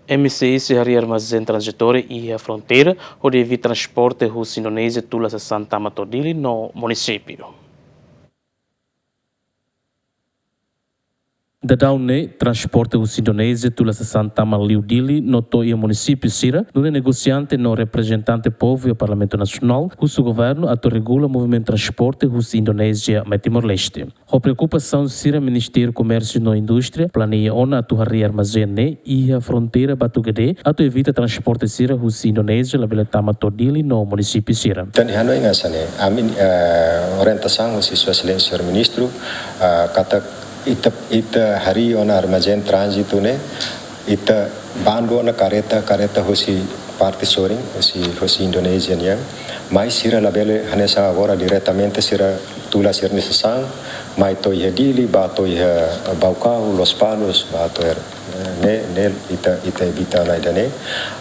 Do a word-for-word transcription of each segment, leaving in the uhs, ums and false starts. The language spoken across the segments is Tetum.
M C I sei harii armazén tranzitóriu iha fronteira, hodi evita transporte husi Indonézia tula sasán tama to'o Dili no munisípiu. Daudaun ne'e, transporte husi Indonézia tula sasán tama liu Dili no to'o iha munisípiu sira, nune'e negosiante no reprezentante povu iha Parlamentu Nasionál husu governu atu regula movimentu transporte husi Indonézia mai Timor-Leste. Ho preokupasaun sira, Ministériu Komérsiu no Indústria planeia ona atu harii armazén ne'e iha fronteira Batugede atu evita transporte sira husi Indonézia labele tama to'o Dili no munisípiu sira. Tan hanoin hanesan ne'e, ami, eh, orientasaun husi Sua Exelénsia Señór Ministru, eh, katak ita, ita harii ona armazén tránzitu ne'e, ita bandu ona kareta, kareta husi parte sorin, husi, husi Indonézia nian. Mai sira labele hanesan agora diretamente sira tula sira-nia sasán, mai to'o iha Dili, bá to'o iha Baucau, Lospalos, bá to'o er-, ne'e, ne'e ita, ita evita ona ida-ne'e.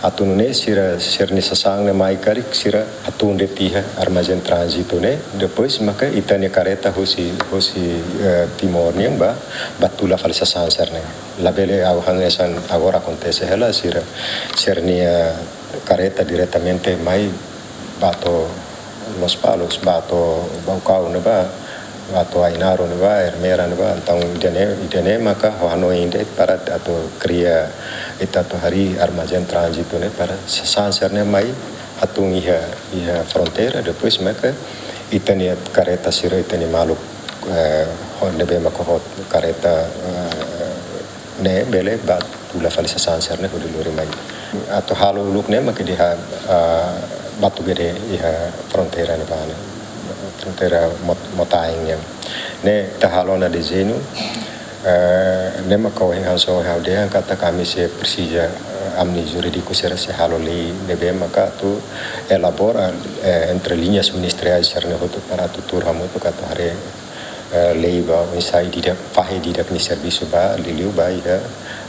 Atu nune'e sira, sira-nia sasán ne'e mai karik sira hatún de'it iha armazén tránzitu ne'e. Depois maka ita-nia kareta husi, husi, eh, Timor nian bá, bá tula fali sasán sira-ne'e. Labele ha'u han hanesan agora akontese hela sira, sira-nia kareta diretamente mai bá to'o Lospalos, bá to'o Baucau ne'ebá, bá to'o Ainaro ne'ebá, Ermera ne'ebá. Entaun ida-ne'e, ida-ne'e maka ha'u hanoin de'it para atu kria, ita atu harii armazén tránzitu ne'e para sasán sira-ne'e mai hatún iha, iha fronteira, depois maka ita-nia kareta sira, ita-nia maluk, eh, ho-, ne'ebé maka ho kareta, eh, ne'e bele bá tula fali sasán sira-ne'e hodi lori mai. Atu halo uluk ne'e maka iha, ah, Batugede iha fronteira ne'ebá ne'e. Fronteira Mot-, Motaen nian. Ne'e ita halo ona dezeñu, eh, ne'e maka ohin hanesan ha'u dehan katak ami sei presiza, eh, ami-nia jurídiku sira sei halo lei ne'ebé maka atu elabora, eh, entre liñas ministeriais sira-ne'e hotu para atu tuur hamutuk atu haree, eh, lei ba oinsá ida fahe ida-ne'e servisu ba liuliu ba iha,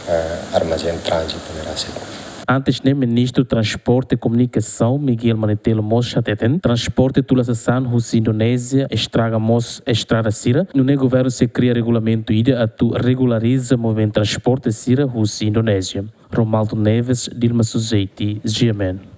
eh, armazén tránzitu ne'e rasik. Antes ne'e, Ministru Transporte e Komunikasaun Miguel Manetelu mós hateten, transporte tula sasán husi Indonézia estraga mós estrada sira, nune'e governu sei kria regulamentu ida atu regulariza movimentu transporte sira husi Indonézia. Romaldo Neves, Dilma Suzeti, G M N.